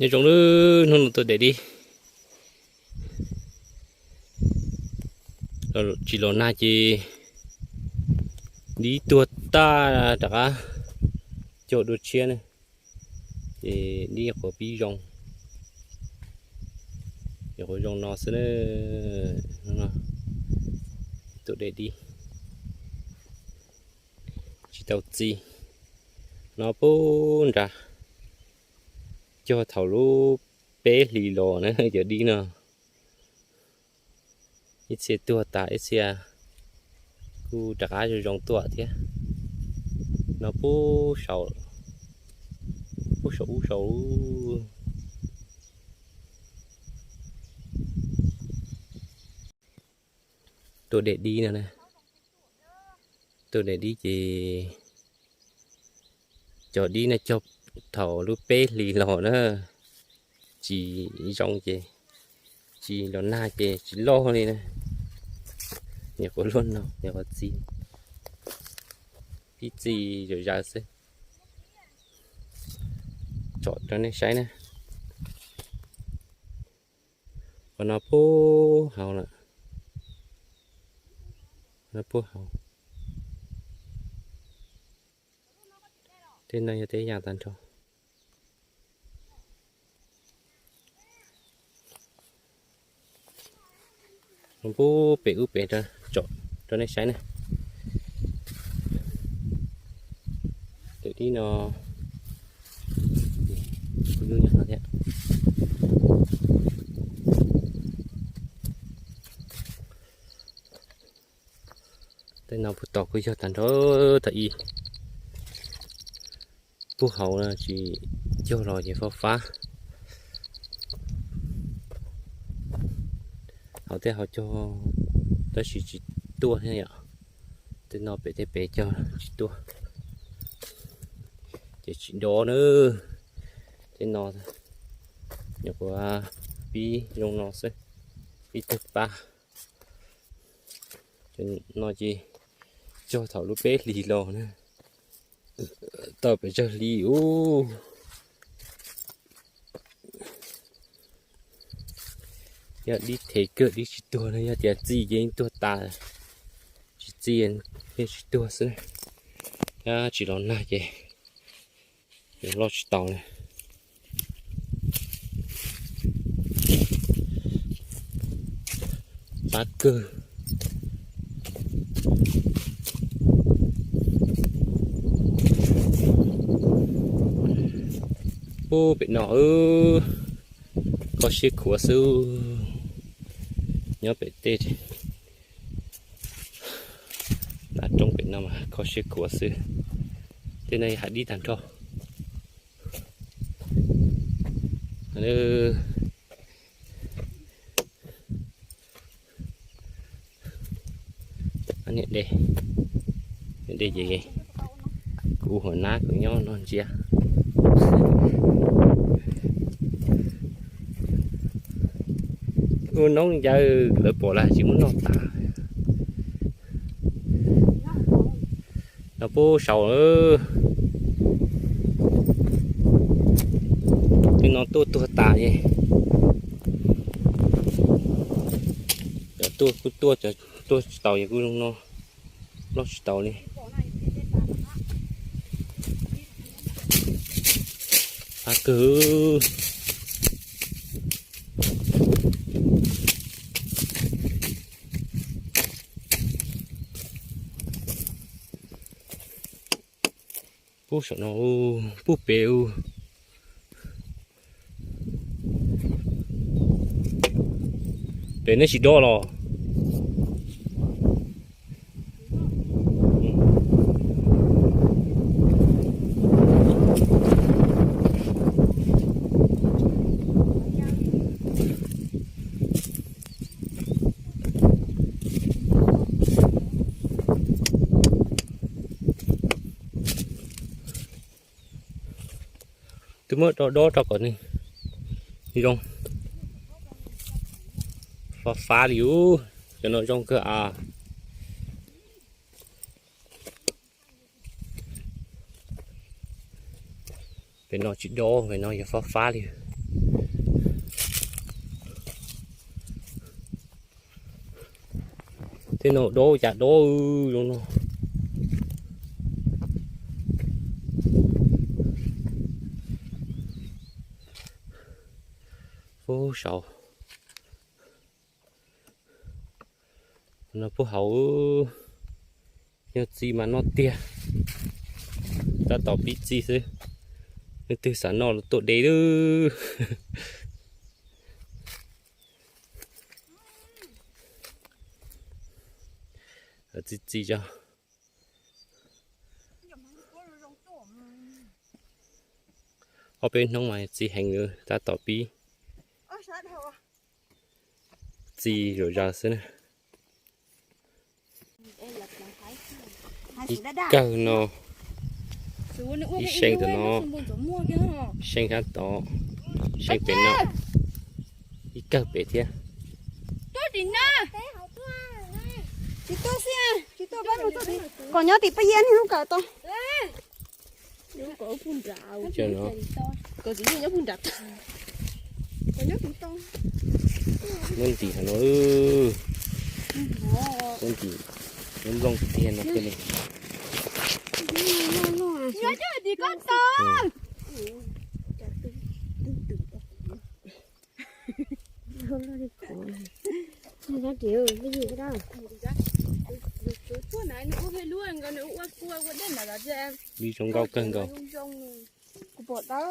Nyob zoo nawb, hnub no tuaj de dib, tsis los nag ces dib tuag tag, rov qab cog dua tshiab na. Ces dib nyuam qhuav pib zoo, nyuam qhuav zoo no xwb na. Tuaj de dib tsis tau txi no, puag nrad cog thaum lub peb hlis los na cov dib no. Ib txhia tuag tas, ib txhia kuj rov qab zoo zoo tuaj thiab. No puag saum, puag saum ub saud. Tuaj de dib no na, tuaj de dib ces cov dib no cog thaum lub peb hlis los na, tsis zoo ces, tsis los nag ces tsis loj li na. Nyuam qhuav luaj no, nyuam qhuav txi, pib txi zom zaws xwb. Tsom rau nej saib na. Qhov no puag hauv lawm, no puag hauv. Tej no yog tej yas tag nrho. Puag pem ub pem, tsom rau nej saib na. Tej dib no, kuj yog no thiab. Tej no puag tom kuj yog tag nrho, tag ib puag hauv no tsis cog los ces fab fab. Hauv tej hauv cog tab sis tsis tuaj thiab yom. Tej no pem tej pem cog tsis tuaj ces tsis dov na. Tej no nyuam qhuav pib zoo no xwb, pib tawg pab. No ces cog thaum lub peb hlis los na, tau pes tsawg hli ub. Yog dib thev kawg, dib tsis tuag na, yog tias txi ces yeej tuag tas, tsis txi yeej tsis tuag xwb. Yog tsis los nag ces loj tsis taus li. Qab kawg. Puag pem no, kho siab khuav xwb. Nyob pem tej nram roob pem no mas kho siab khuav xwb. Tej no yog hav dib tag nrho. Niam de, niam de ces kuv hua nab kuv nyob no ntsia. Ua noob ncawg lawv pom lawv tsis muab noj tas. No puag saud, tej no tuaj tuag tas li. Cov tuaj kuj tuaj, cov tuaj tsis taus ces kuj zoo no, loj tsis taus li. Qab kawg. Puag saum no, puag pem u. Pem neb tsis dob los? Twb muab dob dob rau kom nws zoo. Fab fab li ub, cov no zoo kawg as. Pem no tsis dob, pem no yog fab fab li. Tej no dob cas dob zoo no. Ub, saud no puag hauv. Nyob txi mas noj tiag. Tab tom pib txi xwb. Leej twg xav noj los tuaj de lawm. Txi txi tso. Ob peb hnub mas txi heev, tab tom pib txi zom zaws xwb na. Ib kawg no, ib seem tom no, seem sab tod, seem pem no, ib kawg pem thiab. Kom nyob tim pab yia niag lub kawm tod. Muab ntim no, muab ntim, muab nplooj tiag no thiaj li. Li zoo nkauj kawg nkaus. Kuv pom tau.